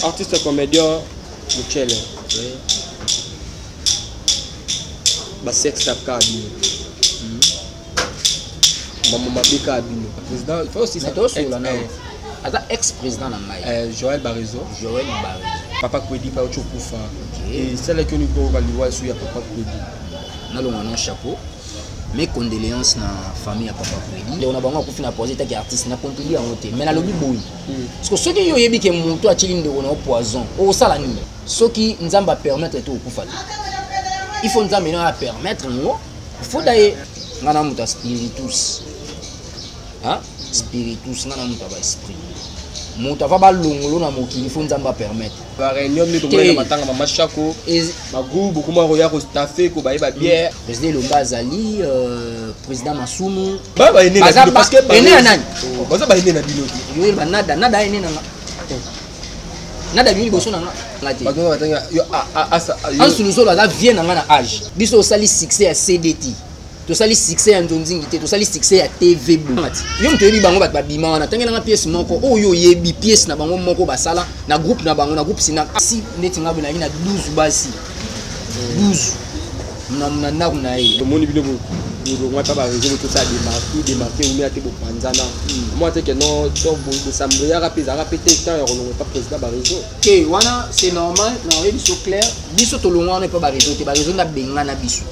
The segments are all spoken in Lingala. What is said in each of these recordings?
Artiste comédien Muchele. Oui. Ba sex tape kaka bino. Maman mabe kaka bino. Président, il faut aussi ça. Tosolola na ye. Aza ex président na ngai. Joël Barezo. Joël Barezo. Papa Kwedi pa ochokufa. Et celle qui nous ko liwa su ya Papa Kwedi. Nalonga na chapeau. Mes condoléances na famille ya Papa Kwedi. Ndeko na bango akufi na poison etaki artiste na contredit yango te. Mais nalobi boye. Parce que soki yo oyebi ke moto atili ndeko na yo poison, okosala nini? Soki Nzambe a permettre te okufa te. Il faut Nzambe na a permettre ngo. Il faut daye nga na moto ya spiritus. Hein? Spiritus nga na moto ya ba esprit. Moto ava balongolo na mokili, il faut Nzambe a permettre. Ba réunion nde tokomona na matanga mama Chako, ba groupe bokoma koya ko staffer ko bayeba bière. Président Elomba azali, président Masumu. Ba ba ene na Baza bino, parce que ba ene ya nani? Oh, baza ba ene na bino te. Yo ba nada, nada ene na nga. Nada bino liboso na nga. Nga te. Bato batanga yo a a a sa yo. Ansu Luzolo aza vieux na nga na âge. Biso osali succès ya CDT. Tosali succès ya Nzonzingi te, tosali succès ya TV Bo. Yo moto oyebi bango bato babima wana, tangela nga pièce moko oyo oyebi pièce na bango moko basala na groupe na bango, na groupe Sina. Si ndeti nga boye nayaki na 12 basi. 12 na ndako na ye. Tomoni bino bolongwa pa ba réseau tosala démarquer, démarquer oumela te bopanzana. Moi te que non, to bosambriyaka mpe ezalaka mpe te temps ya kolongwa pa président ba réseau. Te wana c'est normal, na oyebi so clair, biso tolongwa wana pa ba réseau te, ba réseau nda bengana biso.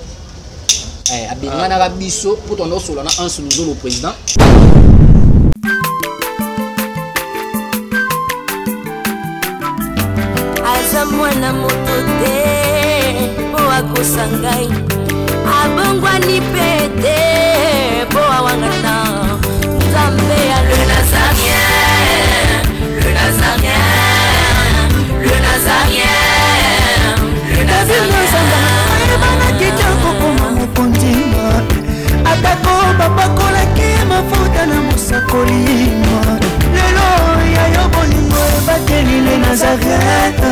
Abenganaka biso po tondo osola na Anse Luzolo président. Aza mwana moto te po akosa ngai, abongwani pe te po awangana Nzambe ya le Nazarien, le Nazarien, le Nazarien, le Nazarien. Ayebanaki te kokoma mokonzi, atako bapakolaki mafuta na mosakoli. Lelo ya yo bolingo ebateli le Nazareth,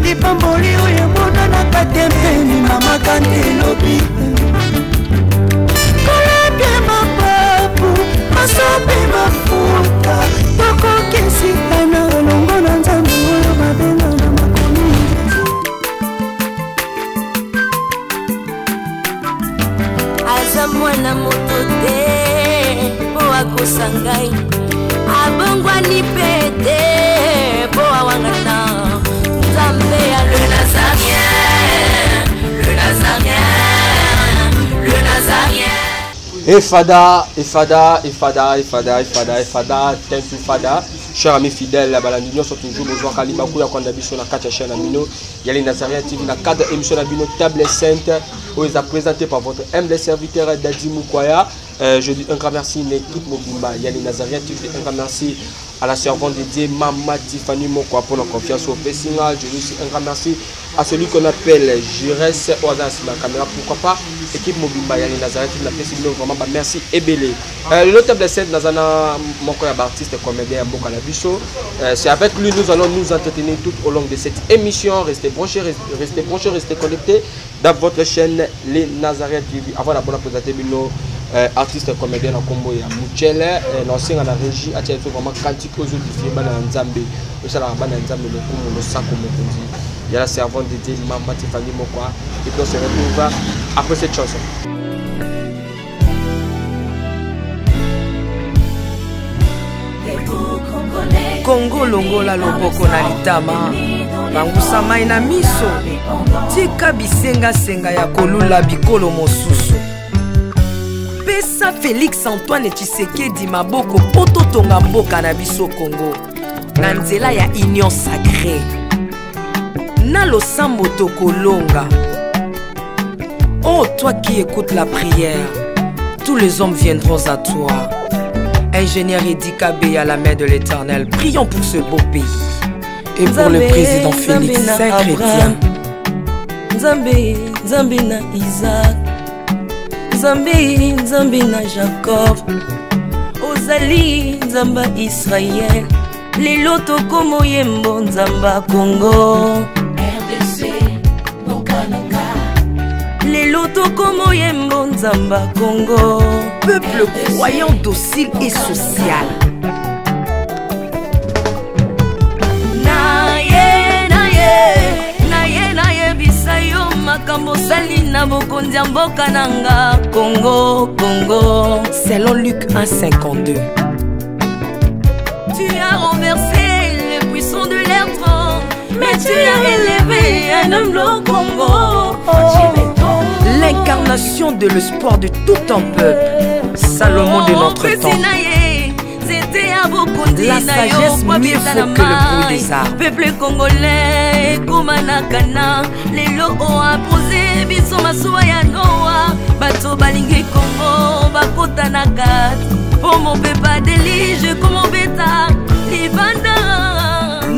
lipamboli oyo emonanaka te mpeni mama kante elobi. Kolapia mapapu masopi mafuta, tokokisika na elongo na Nzambe oyo babenga na makomi. Aza mwana moto te po akosa ngai, abongwani pe te po awangana Nzambe ya le Nazarien, le Nazarien, le Nazarien. Et Fada, et Fada, et Fada, et Fada, et Fada, et Fada, thank you Fada. Chers amis fidèles, la balandi nyonso toujours besoin kaliba kuya kwanda biso na kati ya chaîne Amino. Ya les Nazariens TV na cadre émission na bino Table Sainte oyo eza présenté par votre humble serviteur Dadi Mukwaya. Je dis un grand merci à l'équipe Mobimba. Ya les Nazariens TV, un grand merci à la servante de Dieu Mama Tiffany Mokwa pour la confiance au Pessinga. Je dis aussi un grand merci à celui qu'on appelle Jires Oazas sur la caméra, pourquoi pas équipe Mobimba ya les Nazariens TV na pesi bino vraiment ba merci ebele. Le Table Sainte nazana moko ya ba artiste comédien ya mboka na biso. C'est avec lui nous allons nous entretenir tout au long de cette émission. Restez branchés, restez branchés, restez connectés dans votre chaîne les Nazariens TV. Avant la bonne présenter bino artiste comédien na kombo ya Muchele, l'ancien à la régie a tiré vraiment cantique aux autres filles bana Nzambe. Osala bana Nzambe le kumu le sako mokonzi. Il y a la servante de Dieu, Mama Tiffany Mokwa. Et puis on se retrouve après cette chanson. Congo longola loboko na litama, bangusa mai na miso, tika bisengasenga ya kolula bikolo mosusu. Pesa Félix Antoine Tshisekedi maboko po totonga mboka na biso Congo na nzela ya Union Sacrée. Na losambo tokolonga. Oh, toi qui écoutes la prière, tous les hommes viendront à toi. Ingénieur Eddy Kabeya, la main de l'Éternel, prions pour ce beau pays. Et pour le Nzambe, président Félix, Nzambe na saint chrétien. Abraham. Nzambe, Nzambe na Isaac. Nzambe, Nzambe na Jacob. Ozali Nzamba Israël. Lelo tokomo yembo Nzamba Congo. RDC, Bokananga. Lelo tokomo yembo Nzamba Congo. Peuple croyant, docile et social. Na Na bokonzi ya mboka na nga Congo, Congo. Selon Luc 1,52. Tu as renversé le puissant de l'air, mais tu as élevé un homme au Congo. L'incarnation de l'espoir de tout un peuple, Salomon de notre temps. La sagesse mieux vaut que le bruit des armes. Peuple congolais ekoma na kana lelo oapose biso masuwa ya Noa. Bato balingi Kongo bakota na kati mpo mopepa delige komobeta libanda.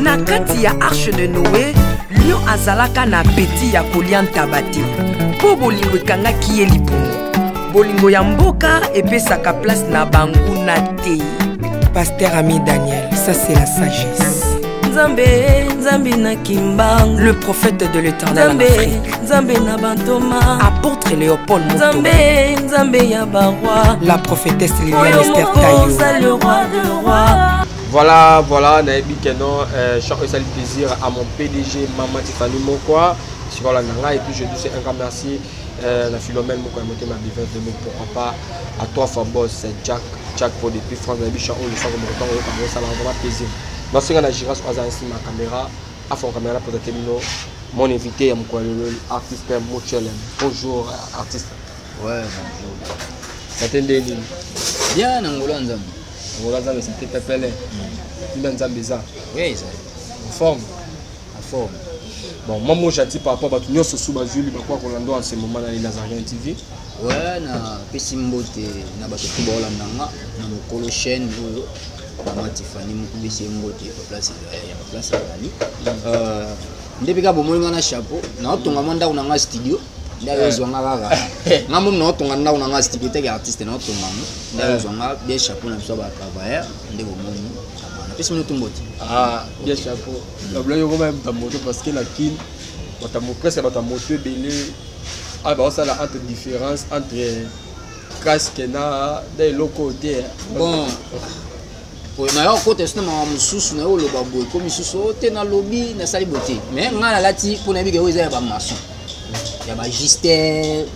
Na kati ya arche de Noé, lion azalaka na appétit ya kolia ntaba te mpo bolingo ekangaki ye libumu. Bolingo ya mboka epesaka place na banguna te. Pasteur Ami Daniel, ça c'est la sagesse. Nzambe, Nzambe na Kimbangu, le prophète de l'Éternel en Nzambe, Afrique. Nzambe na bantoma, Apôtre Léopold Moto, Nzambe, Nzambe ya baroi, la prophétesse Liliane oyo Esther moko Tayo. oza le roi de roi. Voilà, nayebi que non, chaque fois, plaisir à mon PDG, Maman Tiffany Mokwa, sur la Nanga, et puis je dis un grand merci na Philomène Mokwa, Motema Bivin de Mok, pourquoi pas, à toi, Fabos, Jack, Jack pour depuis France, nayebi chaque fois, le soir, comme autant, ça m'a vraiment plaisir. Merci à la Giras, aux ainsi ma caméra, à fond caméra pour terminer, mon invité, Mokwa, l'artiste Mutshele. Bonjour, artiste. Ouais, bonjour. Ça t'est nini? Bien, Angola Nzambe. Angola Nzambe, ça t'est pepele. Bien Nzambe ça. Oui, ça. En forme. En forme. Bon, moi, j'attire par rapport à tout le monde, sous Bazuli, bah, quoi qu'on en ce moment dans les Nazariens TV. Ouais, na pesi mbote na bato tout ba olanda nga na mokolo chaîne oyo mama Tiffany mokubisi mbote ya place ya place ya Bali. Nde pika bomoni nga na chapeau, na otonga mwa ndako na nga studio, nde ayozwa nga kaka. Nga momi na otonga ndako na nga studio teke artiste na otonga ngo, nde ayozwa nga bien chapeau na biso ba travailleur, nde bomoni. Na pesi mino mbote. Ah, bien chapeau. Na blague ko même ta moto parce que la kin, bata mo presque bata moto belé. Ah bah ça la entre différence entre casque na des locaux te. Bon, oyo na yo kota sino mama mosusu na yo oloba boye komi susu oyo te na lobi nasali boye te. Mais ngai nalati mpo nayebi ke oyo eza ya bamaçon, ya bagister,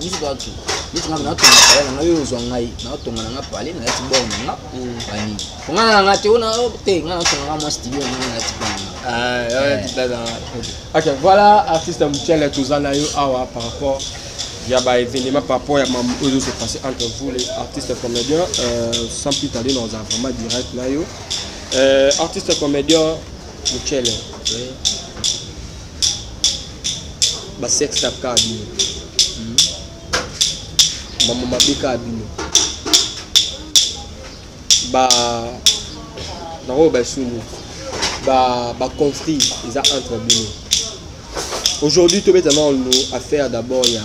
biso toa tu neti ngai naotonga pale na ngai oyo ozwa ngai naotonga na ngai pale nalati bor na nga banini po ngai na ngai te oyo na te ngai naotonga ngai mwa studio na ngai nalati bor na nga. Ah, ouais, tout à l'heure. Ok, voilà, artiste Mutshele, toza na yo awa par rapport il y a ba événement par rapport à ma oyo se passé entre vous les artistes comédiens, sans plus tarder dans un vraiment direct là yo. Artiste comédien Mutshele. Oui. Ba sex tap ka bino. Maman mabeka bino. Ba na ba sunu. Ba ba conflit ils a entre bino. Aujourd'hui tu maintenant nous affaire d'abord il y a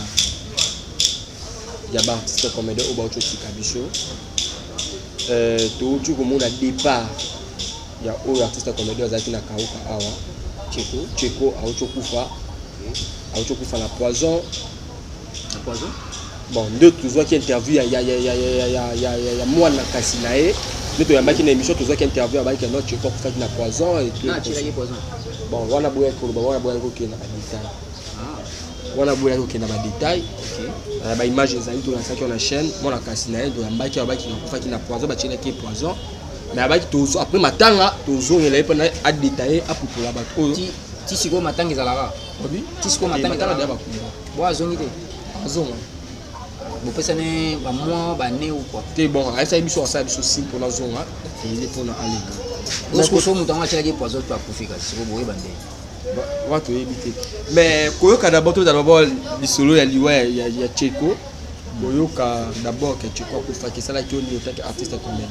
ya ba artiste comédien oyo bauti otika biso. Touti komona départ ya oyo artiste comédien azalaki na Kauka awa. Tcheko. Tcheko auti okufa. Auti okufa na poison. Na poison? Bon, nde tozwaki interview ya, ya, ya, ya, ya, ya, ya, ya, ya mwana kasi na ye. Nde toyambaki na émission, tozwaki interview ya bayaki no Tcheko akufaki na poison et tout. Na atielaki poison. Bon, wana boyaki koloba, wana boyaki kokende na ba détail. Ah. Wana boyaki kokende na ba détail. Ok. Ba image ezali tolasaki na chaîne, mwana kasi na ye toyambaki abaki akufaki na poison, batielaki ye poison. Mais abaki tozo après matanga tozongela ye mpona a détailler apupola bato oyo. Ti, ti sikoyo matanga ezalaka. Obi? Ti sikoyo matanga Matanga ezalaka. deya bakumba. Bo azongi te. Azonga. Bopesani ba mois, ba année ou quoi? Te bon, ayesaki biso asala biso signe mpona azonga, eyeli mpona aleka. Osko so moto yango atielaki poison to akufi kasi sikoyo boyeba nde. Ba, wa toyebi te. Mais koyoka d'abord, toyeba d'abord lisolo ya liwa ya, ya, ya Tcheko. Koyoka d'abord que Tcheko akufaki, esalaki yo nini en tant qu'artiste comédien?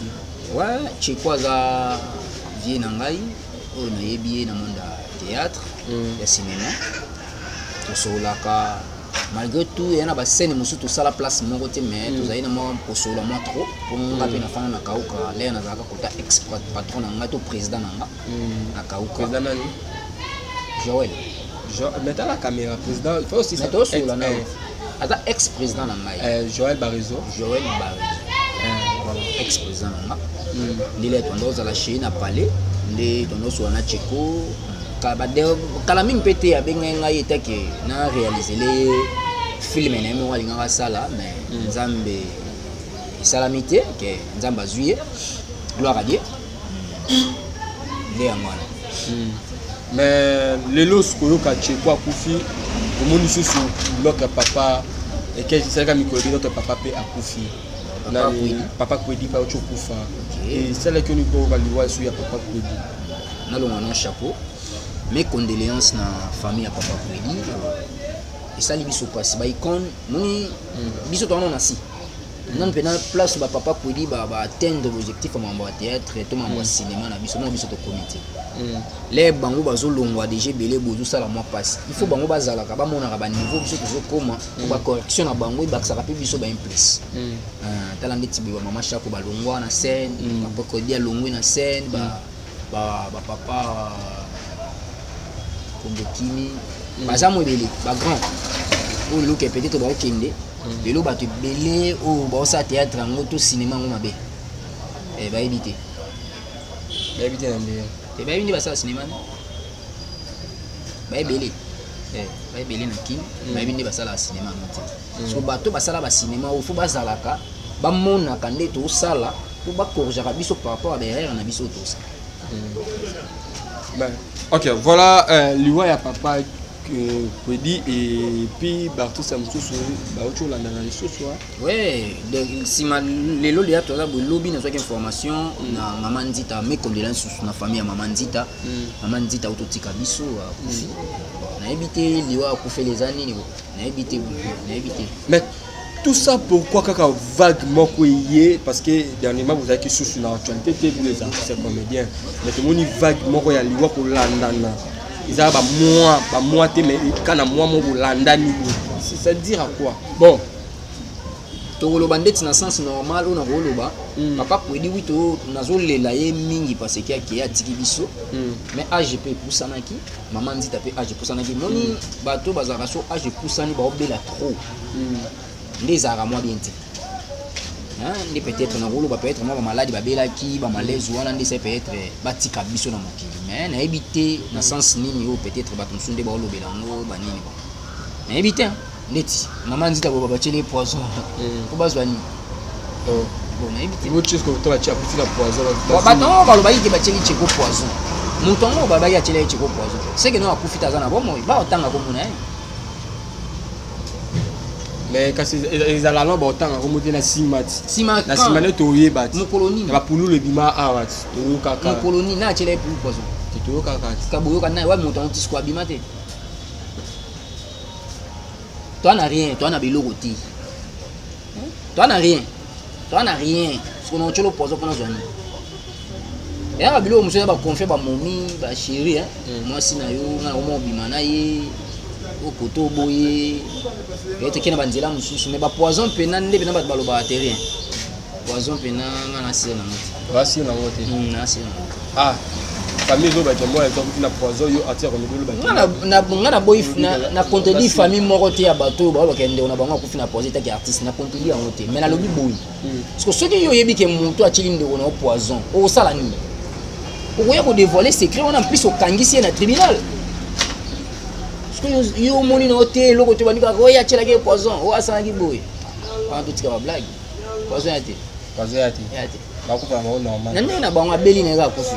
Ouais, Tcheko aza vie na ngai oyo nayebi ye na monde ya théâtre, ya cinéma. Tosololaka malgré tout, ya na ba scène mosusu tosala place moko te, mais tozali na mwa kosolola mwa trop. Po nga mpe nafanda na Kauka, lere nazalaka kota ex patron na ngai to président na nga na Kauka. Président nani? Joël. Mais t'as la caméra, président, il faut aussi Mais ça. tosolola na Ex, ye. Aza ex-président na ngai. Joël Barizo. Joël Barizo. Voilà. Ex-président na nga. Ndele tondo ozala chez na palais, nde tondo soa na Tcheko. Kala ba de, kala mingi mpe te abengai ngai etake na réaliser le Film na ye moko alingaka asala, mais Nzambe esalami te ke Nzambe azwi ye. Gloire à Dieu. Nde yango wana. Mais lelo sikoyoka Tcheko akufi, omoni susu notre papa esalaka mikolo ebi, notre papa mpe akufi. Papa Nani? Kwedi. Papa Kwedi mpe auti okufa. Esalaki oni koyoka liwa esu ya papa Kwedi? Nalonga na chapeau, mes condoléances na famille ya papa Kwedi. Esali biso mpasi, baicone moni biso towana na si nanu mpena place bapapa Kwedi baatteindre objectif ya makambo ya théâtre to makambo ya cinéma na biso moko. Biso tokomi te. Le bango bazolongwa déjà ebele boye, ezosala mwa mpasi. Il faut bango bazalaka, bamonaka baniveau biso tozokóma, po bacorrection na bango ebakisaka mpe biso baimplice. Tala ndeti boye bamama Shako balongwa na scène, papa Kwedi alongwe na scène, bapapa Kombokimi baza mo ebele, bagrand oyo lelo ke peut-être baokende. Lelo bato ebele oyo baosala théâtre yango to cinéma yango mabe, bayebi te. Bayebi te na ndenge? Te, bayebi nde basala cinéma ne baebele, baebele na Kini, bayebi nde basalaka cinéma yango te. So bato basala bacinéma oyo, fo bazalaka, bamonaka nde tosala mpo bacorrigeaka biso par rapport à baerreur na biso oyo tosala. Ben, ok, voilà, liwa ya papa Kwedi et puis baartiste ya mosusu bauti olanda na lisusu, ah. Ouais, donc nsima lelo leya toza boye, lobi nazwaki information na mama Nzita. Mes condoléances susu na famille ya mama Nzita. Mama Nzita autotika biso, akufi. Nayebi te liwa akufeli eza nini. Nayebi te, nayebi te. Mais tout ça pourquoi kaka vague moko eye? Parce que dernièrement vous avez susu na actualité te, vous les artistes comédiens, mais tomoni vague moko ya liwa kolandana, eza bamois, bamois te, mais ka na mois moko bolandani boye, c'est à dire à quoi? Bon, tokoloba ndeti na sens normal oyo nakoloba, papa Kwedi wi to nazolela ye mingi parce que akeye, atiki biso, mais age mpe epusanaki. Mama Nzita mpe age epusanaki. Moni bato bazalaka so age epusani, baobela trop, nde ezalaka mwa bien te. Hein, nde peut-être nakoloba peut-être mwa bamaladi babelaki, bamalaise wana nde esa peut-être batika biso na mokili. Mais nayebi te na sens nini oyo peut-être bato mosusu nde baolobela yango banini. Bon, nayebi te, hein. Ndeti mama Nzita boba batieli poison po bazwa nini? Bon, nayebi te. To batia akufi na poison? Bon, bato yango balobaki ke batieli Tcheko poison. Moto yango balobaki atieli ye Tcheko poison, seke no akufi te, aza na bomoi, baotanga komona ye. Mais kasi ezala no baotanga kombo te na nsima ti. Nsima. Na nsima nde toyeba ti. Mokolo nini? Na bapululu ebima awa ti toyokaka. Mokolo nini na atiela ye pulu poison? Ti toyokaka ti. Ka boyoka na ye wapi? Moto yango ti siko abima te. Toa na rien, toa na biloko te, toa na rien, toa na rien. Siko na otyolo poison mpona zwa nini? Eyaka biloko mosusu eza baconfie, bamomi, bachéri, mwasi na yo nga nakoma obima na ye okoto boye, peut-être ke na banzela mosusu. Mais bapoison mpena nde mpena bato balobaka te, rien. Poison mpena nga nasila nango te. Basila nango te? Nasila nango te. Ah, famille ezobaki mwana akufi na poison, yo atia komedi. Nga naboyi na contredire famille moko te ya bato oyo balobaka ndeko na bango akufi na poison. Etaki artiste, na contredire yango te, mais nalobi boye: parce que soki yo oyebi ke moto atili ndeko na yo poison, okosala nini? Okoya kodévoile secret wana, plus okangisi ye na tribunal. Parce que yo omoni na yo te eloko te, bandi kaka oyo atielaki ye poison, oyo asalaki boye. Wana totika bablague, poison ya te. Poison ya te. Ya te. Bakufa bango normal. Na ndenge na bango, abeli na ye kaka, akufi.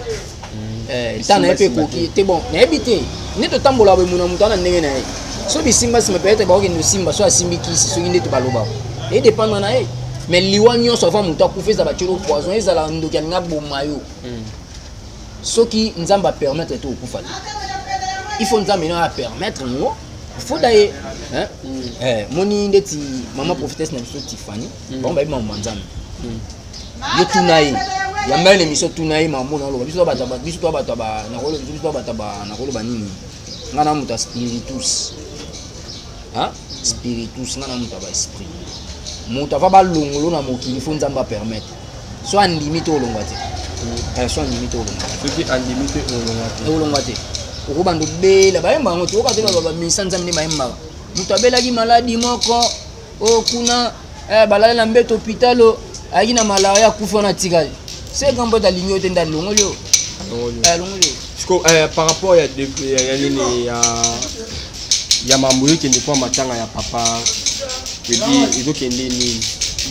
Ntango na ye mpe ekoki te. Bon, nayebi te nde totambola boye, mona moto wana ndenge na ye so bisimba nsima, peut-être bakokende osimba so asimbi kisi, soki nde to balobaka edépendre na ye. Mais liwa nyonso, avant moto akufa, ezala batielo poison, ezala ndoki alingi aboma yo, soki Nzambe apermettre te, okufa te. Il faut Nzambe no apermettre yango, faut ye. Moni ndeti mama prophétesse na biso Tifani, bango bayebi mambo ya Nzambe. Yo tuna ye, yamba ye na émission, tuna ye mambo na oloba. Biso bato, biso to bato nakoloba, biso bato nakoloba nini? Nga na moto ya spiritus, spiritus, nga na moto ya baesprit. Moto ava balongolo na mokili, fo Nzambe apermettre. So andimi te, olongwa te. So andimi te, olongwa. Soki andimi te, olongwa te. Olongwa te. Okobanda obela, bayemba yango te, oyoka te bamisa Nzambe nde bayembaka. Moto abelaki maladi moko oyo kuna, balali na mbeto hôpital, ayaki na malaria, akufi wana, atikali. Se grand pote alingi yo te, nde alongoli yo, alongoli yo. Siko par rapport ya nini ya mambo oyo ekende mpo matanga ya papa Ebi ezokende nini?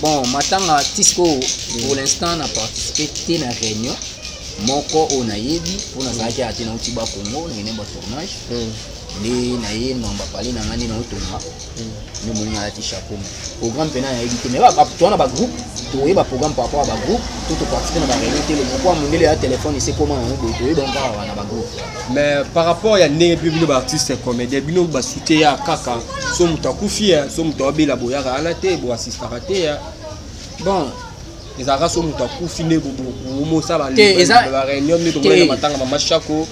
Bon, matanga tisco, pour l'instant na participe te na réunion moko oyo nayebi, mpo nazalaki ate nauti Bakongo, nakende ba tournage nde naye mambo apale na ngai nde naotonga nde moninga alati chapeau. Mais programme mpena nayebi te, mais toza na bagroupe, toyeba programme par rapport ya bagroupe to toparticipe na baréunion te. Lomoko mondele ya telefone esekoma nango boye, toyeba ngo kaka na bagroupe. Mais par rapport ya ndenge mpe bino baartiste comédien, bino basute ya kaka so moto akufi ya so moto abela, boyaka wana te, boassistaka te ya? Bon. Ezalaka so moto akufi nde bomosala Te, baréunion nde tomona Te. matanga mama Chako,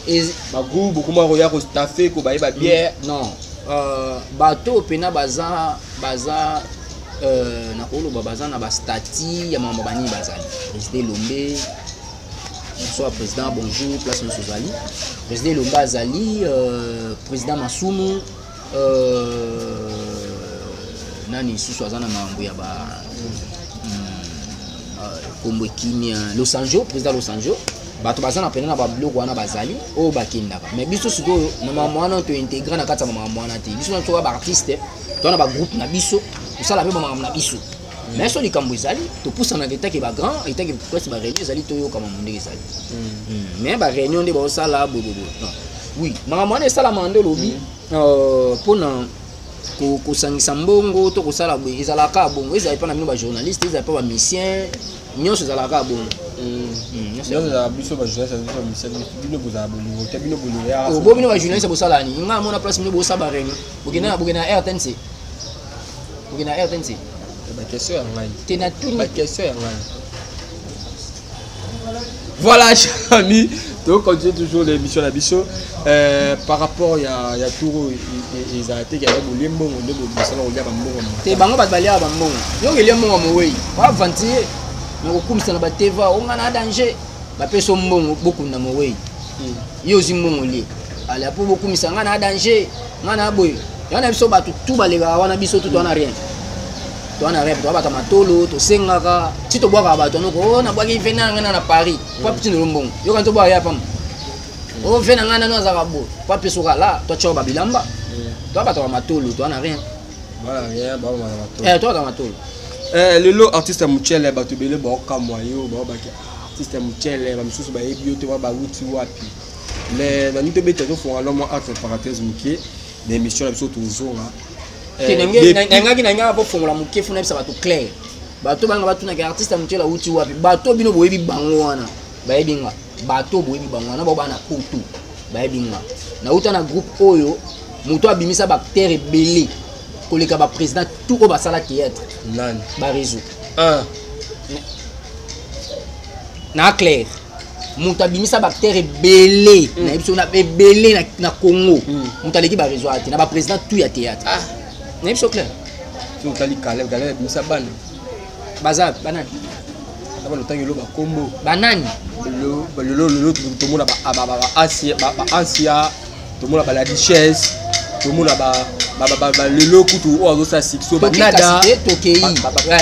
bagroupe bokoma koya kostaffe, kobayeba biere. Non, bato oyo mpena baza nakoloba baza na bastati ya makambo banini, bazali président Elombe. Bonsoir président, bonjour, place nyonso ozali. Président Elombe azali, président Masumu, nani lisusu aza na makambo ya ba kombo ekimia, Losanjo, président Losanjo. Bato baza na pene na babiloko wana bazali oyo bakendaka. Mais biso sikoyo na makambo wana tointegre na kati ya makambo wana te. Biso na toka baartiste, toza na bagroupe na biso, tosala mpe bamakambo na biso. Mais so likambo ezali, topusanaka etake bagrand, etake place baréunion ezali, toyokama ndenge ezali. Mais baréunion nde baosala boyeboye, non, oui, makambo wana esalamaka nde olobi mpona kosangisa mbongo to kosala boye. Ezalaka bongo, ezali mpa na bino bajournaliste, ezali mpa bamusicien nyonso, ezalaka bongo. Nyonso. Nyonso ezala biso bajournaliste, biso bamusicien, bino bozala bolingo te, bino bolingo ya Oh, bo bino bajournaliste bosala nini? Nga amona place bino bosala baréunion, bokenda na RTNC, bokenda na RTNC. Baquestion ya ngai. Te, na tuni. Baquestion ya ngai. Voilà, chers amis, donc continue toujours l'émission na biso par rapport ya tour oyo ezala te kaka bolie mbongo nde bosala kolia bambongo na Te, bango bato baliaka bambongo. Yo kelia mbongo ya mowei, oaventure na kokumisa na bateva onga na danger. Bapesa mbongo bokunda mowei, yo ozwi mbongo lie ale mpo bokumisa nga na danger, nga na boye. Yango na biso bato tu balekaka wana, biso tu towana rien, towana rien. Toa bato ya matolo, tosengaka ti tobwakaka bato anoko o nabwaki ve na ngai na Paris po apitindelo mbongo. Yoka, tobwaka ya pamba o ve na ngai nano azalaka boye po apesoka la toatiaka babilamba. Toa bato ya matolo, towana rien. Voilà, rien, bamama bato. Eh, toa bato ya matolo. Lelo artiste ya Mochele, bato ebele baokamwa yo, baobaki artiste ya Mochele, bamisusu bayebi yo te, wa bawuti wapi. Mais nani tobeta, tofonga lo mwa entre parenthèse moke na émission na biso, tozonga. Te, nangaki nangaka mpo fongola moke funa yebisa bato clair. Bato banga batunaka artiste ya Mochele awuti wapi. Bato bino boyebi bango wana, bayebi nga. Bato boyebi bango wana, bao bana poto bayebi nga. Nauta na groupe oyo moto abimisa baacteur ebele koleka baprésident tout oyo basala théâtre. Nani? Baréseau. Ah. Na clair, moto abimisa baacteur ebele, nayebi so ebele na Congo, moto aleki baréseau aya te na baprésident tout ya théâtre. Nayebi so clair. So otali Caleb, Caleb abimisa bana. Baza banani? Na bana otangi elo bakombo. Banani? Lelo tomona baasia, tomona bala Duchesse, tomona lelo kutu oyo azosala succès, banada. Tokei,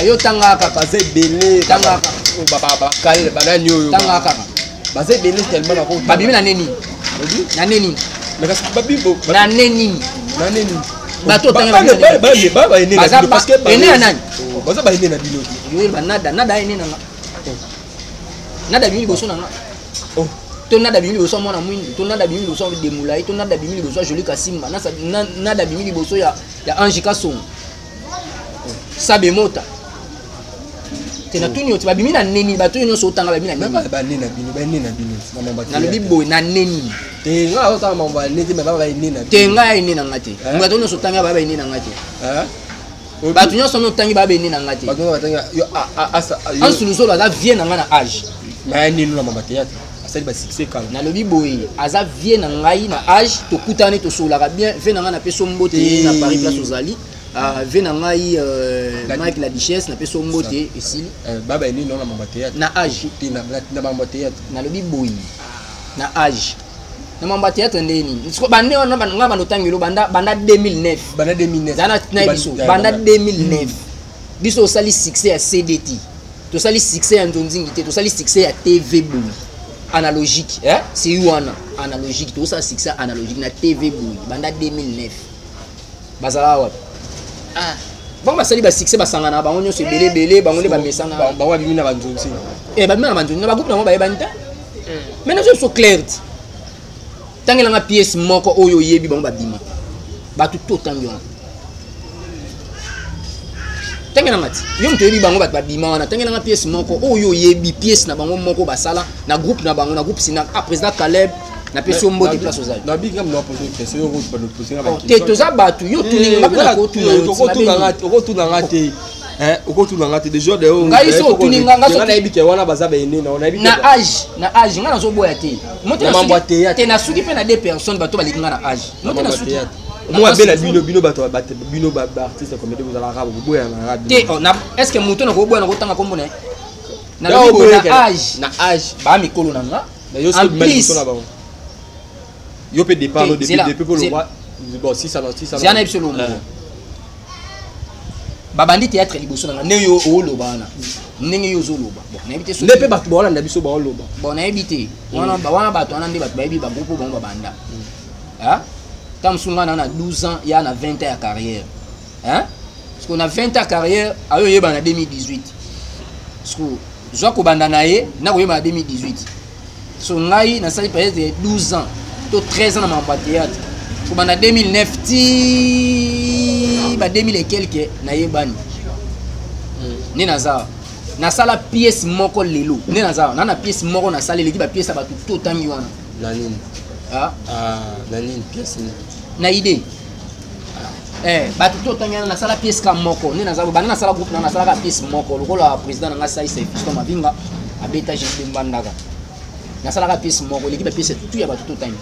yo tanga kaka. Baza ebele. Tanga kaka. Banani oyo? Tanga kaka. Baza ebele tellement na Babimi na neni? Na neni? Mais kasi babi Na neni? Na neni? Bato otanga. Baene na bino, parce que Ene ya nani? Baza baene na bino te. Yo banada, nada ene nanga, nada bimi liboso nanga. Oh. To nada bimi liboso ya mwana mwindu, to nada bimi liboso ya Demulai, to nada bimi liboso ya Joli Kasimba, nada bimi liboso ya Ange Kasongo Sabe Mota te. Na tuni yo te, babimi na neni? Bato oyo nyonso otanga babimi na neni? Bane na bino, baene na bino na mambo ya Nalobi boye, na neni? Te, nga azotanga mambo ya neti, mais baba baene na Te, ngai ene na nga te. Eh? Bato nyonso otangi baba ene na nga te. Hein? Bato nyonso no otangi baba ene na nga te. Bato nyonso batangi yo yo. Ansuluzolo aza vie na nga na age. Mais nini na mambo ya théâtre asali basuccès kala. Nalobi boye, aza vie na ngai na age, tokutani, tosololaka bien. Vie na ngai, napesi yo mbote Te. na Paris place ozali. Ah, vie na ngai Mike la Duchesse, napesi yo mbote, esili. Baba ene na mambo ya théâtre. Na age. Te, na mambo ya théâtre. Nalobi boye, na age, na mambo ya théâtre nde nini? Siko bande wana nga bando otangelo banda 2009. Banda 2009. Zala na biso banda 2009. Biso tosali succès ya CDT, tosali succès ya nzonzingi te, tosali succès ya TV boye analogique, eh? C'est wana analogique, tosala succès analogique na TV boye banda 2009. Bazalaka wapi? Ah. Bango basali basuccès, basangana na bango nyonso ebele ebele, bango nde bamesana. Bango babimi na banzonzi. Babima na banzonzi na bagroupe nango, bayebani te. Mais nazo biso clair ti tangelanga pièce moko oyo oyebi bango babima. Bato to otangi wana, tangelanga ti yo moto oyebi bango, bato babima wana, tangelanga pièce moko oyo oyebi, pièce na bango moko basala na groupe na bango, na groupe Sina. Ah, président Caleb, napesi yo mbote place ozali. Nabi nga mna pose question, yo pose nga. Te, toza bato, yo tuninga mpe nakotuna yo ti, mabe. Okotuna nga te, okotuna nga te déjà de. Ngai so otuni nga nga nayebi ke wana baza baene na nayebi. Na âge ngai nazoboya te. Mo te. Na mambo ya théâtre. Te, nasuki mpe na deux personnes, bato baleki nga na âge. Mo te, nasuki. Omoi abela bino, bino bato, bino baartiste comédie, bozalaka boboya na nga. Te, oh, est ce que moto nakoboya nakotanga kombo na ye? Nalobi boye, na âge. Na âge. Baa mikolo na nga. Na yo En soki plus- liboso na bango, yo mpe départ Te, no depuis zela, depuis mpo zela. longwa bon 6 ans, 6 ans. Zela na biso lomo. Babandi théâtre liboso na nga, ndenge yo oloba wana, ndenge yo ozoloba, bon, nayebi te Nde mpe bato baolanda biso baoloba. Bon, nayebi te wana wana bato wana nde bato bayebi bagroupe oyo bango babanda. Ah? Ta mosusu nga na 12 ans, ya na 20 ans ya carrière, hein? Parce que na 20 ans ya carrière, ayo oyeba na 2018, parce que zwa kobanda na ye na koyeba na 2018. So ngai nasali peut-être 12 ans to 13 ans na makambo ya théâtre, kobanda 2009 ti ba 2000 et quelque nayebani. Nde naza nasala pièce moko lelo, nde naza na pièce moko nasala eleki bapièce ya bato to otangi wana. Na nini? Ah? Ah, na nini? Pièce nini? Na idée. Bato to otangi wana, nasala pièce ka moko. Nde naza banda nasala groupe na nasalaka pièce moko lokola président na nga Saisa Fiston Mavinga abeta Gilbe Mbandaka. Nasalaka pièce moko eleki bapièce tu ya bato to otangi.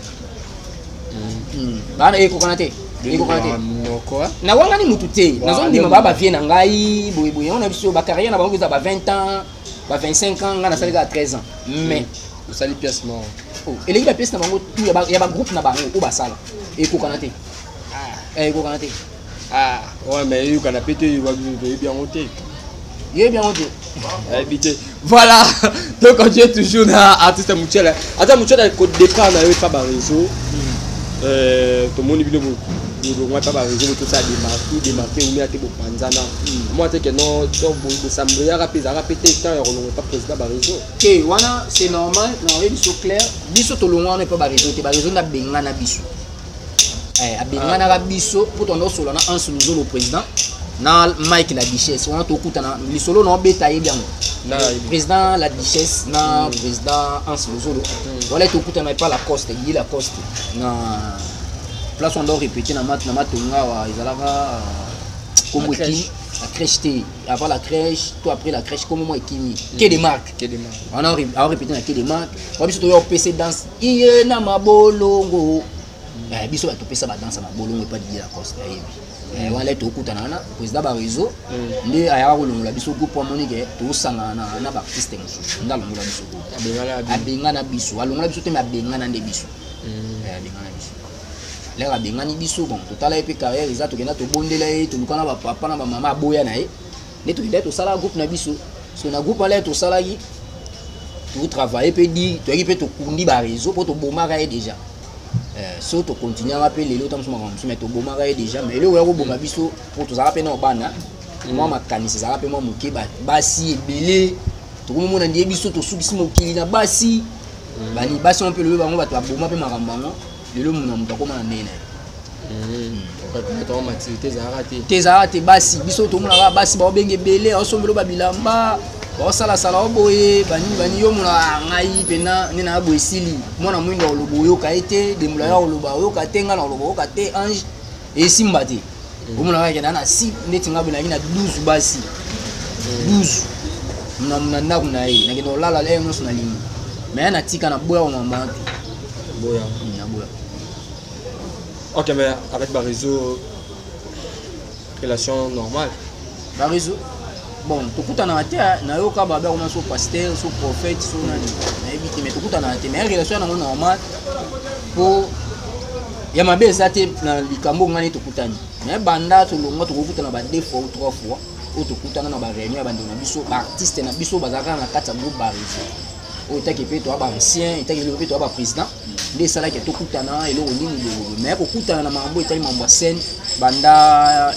Bana ekokana te, ekokana te. Moko. Nawangani mutu te, nazondima. Wa, baa bavie na ngai boyeboye yango na biso, bacarrière na bango eza ba 20 ans, ba 25 ans, ngai nasali kaka 13 ans, mais Osali pièce moko. Oh, eleki bapièce na bango tu ya bagroupe na bango oyo basala, ekokana te. Ekokana te. Ah ouais, mais eyokana mpe te, toyebi yango te. Yebi yango te. Ayebi te. Voilà, donc continue toujours na artiste Muchele. Ata Muchele kodépart na yo epa baréseau, tomoni bino bolongwa epa baréseau, botosala démarque démarque omi te, bopanzana mwa te ke non, bosambreyaka mpe ezalaka mpe te temps ya kolongwa epa président baréseau. Te, wana c'est normal. Na oyebi so clair, biso tolongwa wana epa baréseau te, baréseau nde abengana biso. Abenganaka biso mpo tonda osola na Anse Luzolo, président na Mike la Duchesse wana, tokutana lisolo na obeta, ayebi yango. Na ayebi. Président la Duchesse na président Anse Luzolo wana, tokutana epa Lacoste, ye Lacoste na place wana, répété na na Matonga awa, ezalaka kombo La crèche. ekimi, la crèche te, avant la crèche to après la crèche, kombo moko ekimi, quai de marque. Wana aorépété na quai de marque wa, biso toya opesa danse iye na mabolongo. Biso bato topesa badanse ya mabolongo epa Didier Lacoste, ayebi. Wana tokutana wana, président baréseau nde ayaka kolongola biso groupe, amoni ke tosangana na baartiste mosusu, nde alongola biso groupe. Abengana biso, alongola biso te, me abengana nde biso. Abengana biso. Lere abengani biso, bon, totala ye mpe carrière eza, tokenda tobondela ye, toluka na bapapa na bamama, aboya na ye, nde tokenda tosala groupe na biso. So na groupe wana tosalaki, totravaille mpe di toyaki mpe tokundi baréseau mpo tobomaka ye déjà. So tokontinuaka mpe lelo ta mosu makambo mosusu, mais tobomaka ye déjà. Mais eloko ya koboma biso, mpo tozalaka mpe na bana, mwa makanisi ezalaka mpe mwa moke, basi ebele tokomomona ndie biso tosukisi mokili na basi bani basi wana mpe lelo bango bato baboma mpe makambo yango. Lelo mona moto akóma na ndenge na ye. Maturité ezalaka te. Te, ezalaka te. Basi biso tomonaka basi baobenga ebele, aosombela babilamba, baosalasala oboye banini bani. Yo mona ngai mpena nde na boye esili, mwana mwindo akoloba oyoka ye te, dembola ya koloba oyoka te, ngai na koloba oyoka te, ange esimba te. Omona kaka kenda na si ndeti ngai boye nayaki na 12 basi, 12 na ndako na ye, nakende kolala lere nyonso nalingi, mais natika na boya komama te. Boya. Na boya. Ok, mais avec baréseau, relation normale? Baréseau, bon, tokutanaka te. Nayoka babe akoma so pasteur, so prophète, so nani, nayebi te, mais tokutanaka te. Mais relation yango normal, mpo ya mabe eza te na likambo ngani tokutani. Mais banda tolongwa, tokokutana ba deux fois ou trois fois oyo tokutana na baréunion ya bandeko na biso, baartiste na biso bazalaka na kati ya groupe baréseau oyo, etaki mpe toya baancien, etaki eloko mpe toya baprésident, nde esalaki tokutana eloko nini boye. Mais kokutana na makambo etali mambo ya scène banda.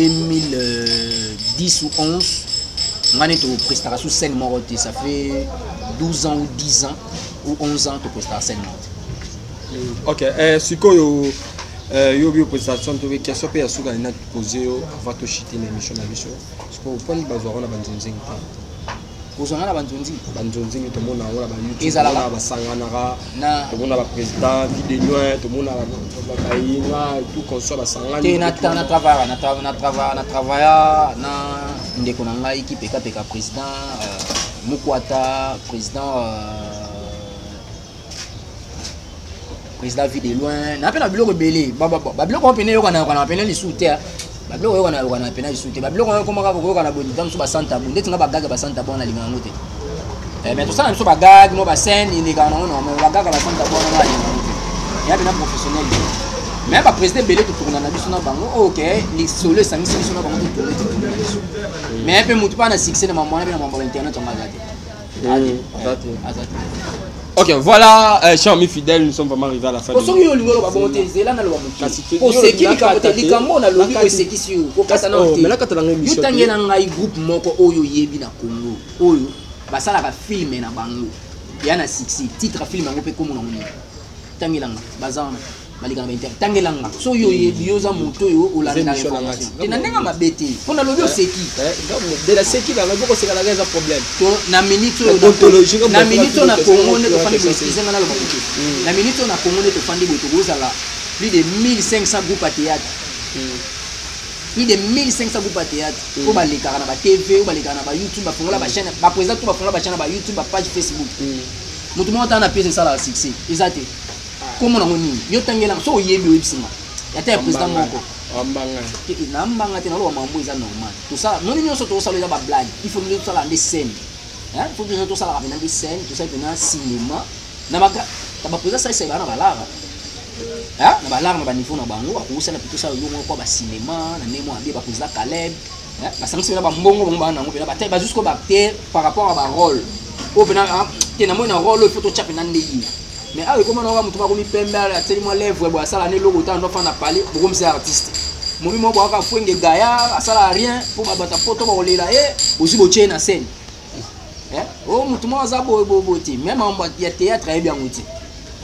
2010 ou 11 nga nde toprestaka sous scène moko te. Ça fait 12 ans ou 10 ans ou 11 ans toprestaka scène moko te. Ok, sikoyo yo bi présentation to question pe ya suka na poser yo avant to chuter na émission na biso. Sikoyo mponi bazwaka na banzonzingi te? Kozwanga na banzonzi? Banzonzingi, tomona yango na bayoutube. Ezalaka. Basanganaka. Na Tomona baprésident vie de loin, tomona bayinga, tout consort basangani. Te, na travailla na travailla na ndeko na ngai kipekapeka, président Mukwata, président vie de loin na mpe na biloko ebele. Babiloko wana pene eyokana yokana pene lisusu te. Babiloko eyokana yokana pene lisusu te. Babiloko wana ekomaka koyokana boye, ta mosusu basanta bo ndeti nga bagaga basanta bo wana, nalinga yango te. Mais tosala biso bagage mo bascène elekaka nango normal. Bagaga basanta bo wana, nga nalinga yango te, ya pena professionnel te. Mais baprésident ebele totourna na biso na bango oyo ke lisolo esangisi biso na bango, totourne, totourne na biso. Mais mpe motu mpa na succès na mambo wana mpe na mambo ya internet yango aza te. Aza te. Aza te. Ok, voilà, chers amis fidèles, nous sommes vraiment arrivés à la fin. Po soki yo olingi oloba bongo te, zela naloba. Kasi moke oseki likambo te. Likambo oyo nalobi osekisi yo, kokata nano Oh, te. mais nakata nanga Yo émission tange te. na ngai groupe moko oyo oyebi na Congo oyo basalaka film na bango ya na succès, titre ya film yango mpe komona ngo nini? Tangelanga, baza wana, baleka na bainter. Tangelanga so oyo oyebi. Yo oza moto oyo olandaka émission na ngai. information te na ndenge mabe te, mpo nalobi oseki. De la seki nanga, il faut koseka nanga eza problème. To na minute oyo Na ontologie, na minute oyo na Congo nde tofandi boye, question. excuse nga, naloba moke. Na minute oyo na Congo nde tofandi boye, tokozala plus de 1500 groupe ya théâtre, plus de 1500 groupe ya théâtre oyo balekaka na batv, oyo balekaka na bayoutube, bafongola bachaîne, baprésident to bafongola bachaîne na bayoutube, bapage Facebook. Moto moko tala na pièce esalaka succès eza te. Komona ngo nini? Yo tangelanga so oyebi, oyebisinga ata ya président moko. Ambanga. Te, na mbanga te, naloba mambo eza normal. Tosala moni nyonso tozosala eza bablague. Il faut nde tosala nde scène. Hein? Il faut biso tosalaka mpena nde scène, tosali mpena cinéma na bagra ta baprésident salisa baa na balara. Hein? Na balara na baniveau na bango akosala mpe tosala eloko moko kwa bacinéma na ndenge moko abie baprésident Caleb. Hein? Basangisi mpena bambongo bango baa nango mpena bata bazwi baacteur par rapport à barôle oyo mpena, ah, te, namoni na rôle oyo il faut totya mpena nde ye. Mais awa ekoma na moto bakomi pembe, ateli mwa lèvre boye, asala ne eloko tala ndo afanda na palais, bokomisa artiste. Momi moko boyaka fwenge gaya, asala rien mpo bato ya poto bakolela ye, bozwi botie ye na scène. Eh? O motu moko aza boye boye boye te, même mambo ya théâtre ayebi yango te,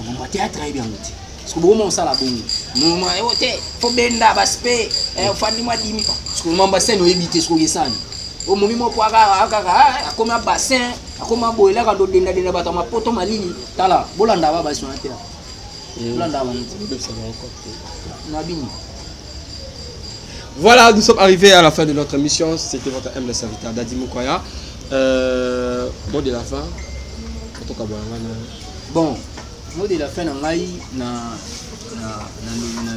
mambo ya théâtre ayebi yango te. Parce que bokoma osala bongo moma oyo te, fo benda baspe ofandi mwa dimi, parce que mambo ya scène oyebi te. Soki okesani o momi moko akaka akaka akomi a bassin, akoma boye, elaka ndo dendadenda bato ya mapoto malili. Tala, bolanda ba basi wana te, bolanda bango te na bini. Voilà, nous sommes arrivés à la fin de notre émission. C'était votre humble serviteur Dadi Mukwaya. Mot de la fin. En tout cas, bon, Bon, mot de la fin na ngai, na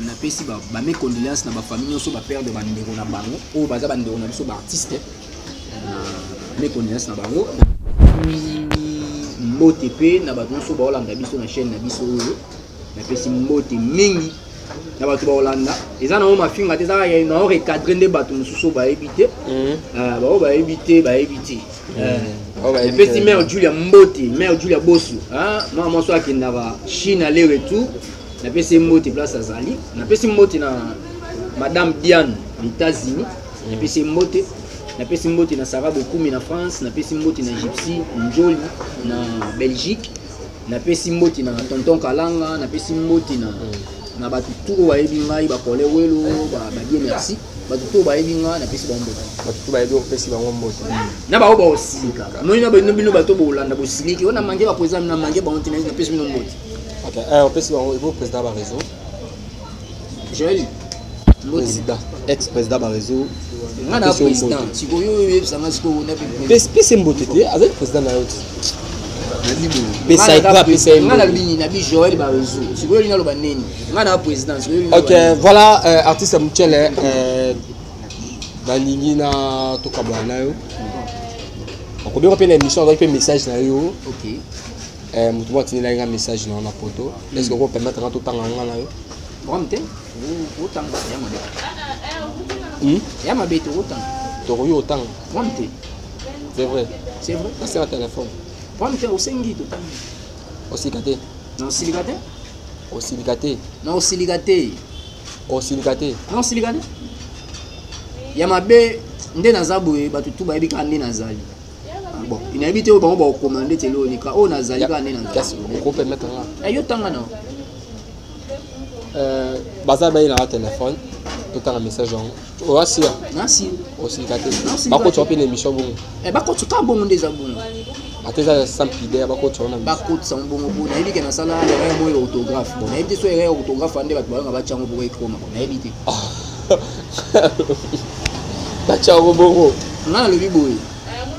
napesi ba mes condoléances na bafamille nyonso baperdre bandeko na bango oyo baza bandeko na biso baartiste. Na mes condoléances na bango. Mbote mpe na bato nyonso baolanda biso na chaîne na biso oyo. Napesi mbote mingi na bato baolanda. Eza nango mafinga te, eza kaka nango recadre nde bato mosusu oyo bayebi te. Ah, baoyo bayebi te, bayebi te. Oyo bayebi Epesi te. Mare Julia mbote, Mare Julia Bosu, ah, mwana mwasi oyo akendaka Chine aller retour, napesi ye mbote place azali. Napesi mbote na Madame Diane na États-Unis, napesi ye mbote. Napesi mbote na Sara Bokumi na France. Napesi mbote na Gypsy Njoli na Belgique. Napesi mbote na Tonton Kalanga. Napesi mbote na bato tu oyo bayebi ngai, bakole welo badie merci. Bato tu oyo bayebi ngai, napesi bango mbote. Bato tu bayebi, opesi bango mbote. Na bao baosilika moi na bino, bino bato bolanda bosiliki oyo na mange baprésident na mange bango te, napesi bino mbote. Ok, opesi bango ebo président baréseau. Joel, mbote. Président, ex président baréseau. Nga na président sikoyo oyo oyebisanga sikoyo na Pesi mbote te, azali président na yo te. Pesa ye kaka, pesa ye Nga mbote. nalobi nini? Nabi Joel baréseau. Sikoyo olingi naloba nini? Nga na président sikoyo olingi Ok, naloba nini? voilà, artiste Muchele, nalingi na tokabwana na yo. Okobenga mpe na émission, azwaki mpe message na yo. Ok. Moto moko atindelaki nga message na yo na poto. Est ce que okopermettre nga totanga nga na yo? Problème te, otanga ya mabe. Ya mabe te, otanga. Tokoki kotanga? Problème te. C'est vrai? C'est vrai. Nasenga téléphone. Problème te, osengi, totanga. Osilika te? Na osilika te. Osilika te? Na osilika te. Osilika te? Na osilika te. Ya mabe nde naza boye, bato tu bayebi kaka nde nazali. Bon, nayebi te oyo bango bakokomande te, eloko nika oyo nazali kaka nde nazali. Okopermettre nga? Yo tanga na. Baza bayelaka telefone, totanga message yango, oasia. Nasi. Osilika te, bakotisa mpe na émission bongo. Bakotisa kaka bongo, nde eza bongo. Ata eza sans pudeur, bakotisa wana. Bakotisa bongo po nayebi ke nasala erreur moko ya orthographe. Bon, nayebi te so erreur ya orthographe nde bato bayonga batyango bongo ekoma. Bon, nayebi te. Batya yango bongo. Nga nalobi boye,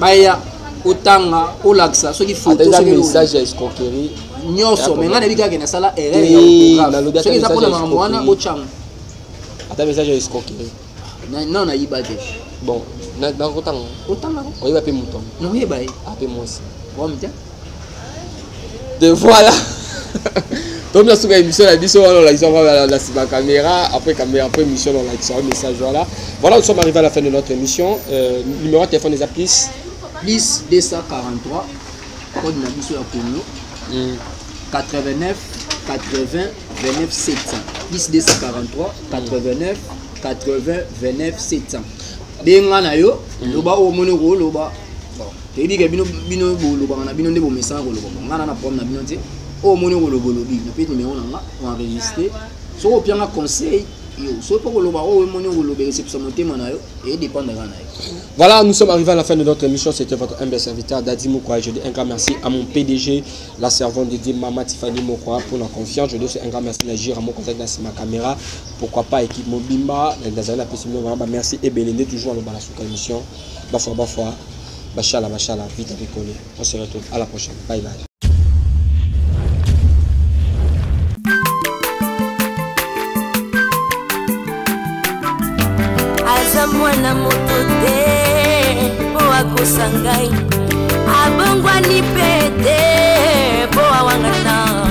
baya otanga, olakisa soki photo, soki message ya escroquerie. Nyonso, mais nga nayebi kaka nasala erreur ya orthographe. Soki eza mpona makambo wana, botyango. Ata message ya escroquerie. Non, nayiba te. Bon, nakotanga. Otanga. Oyeba mpe moto? Naoyeba ye. Ape mwasi. Wami te. De voilà, tomi na suka émission na biso wana, olakisa yango na nsima caméra, après caméra, après émission, olakisa yango message. Voilà, voilà, nous sommes arrivés à la fin de notre émission. Numéro de téléphone eza plus? Plus 243, code na biso ya Congo, 89 80 29 700. Plus 243 89 80 29 700. Benga na yo, loba oyo omoni okoloba. Bon, toyebi ke bino, bino bolobaka na bino nde bomesana koloba. Bon, nga na problème na bino te. Oyo omoni okoloba, olobi, nape numéro na nga, oenregistre. Soki opianga conseil yo, soki mpo koloba oyo omoni okoloba, esepisa motema na yo, edépendre kaka na yo. Voilà, nous sommes arrivés à la fin de notre émission. C'était votre humble serviteur Dadi Moukwa. Je dis un grand merci à mon PDG, la servante de Dieu, Maman Tiffany Moukwa, pour la confiance. Je dis aussi un grand merci à Gira, mon contact dans ma caméra. Pourquoi pas équipe Mobimba, merci et Béléné, toujours dans la émission. Bafwa, bafwa, bachala, bachala, vite avec. On se retrouve à la prochaine. Bye bye. Aza mwana moto te mpo akosa ngai, abongwani mpe te mpo awangana.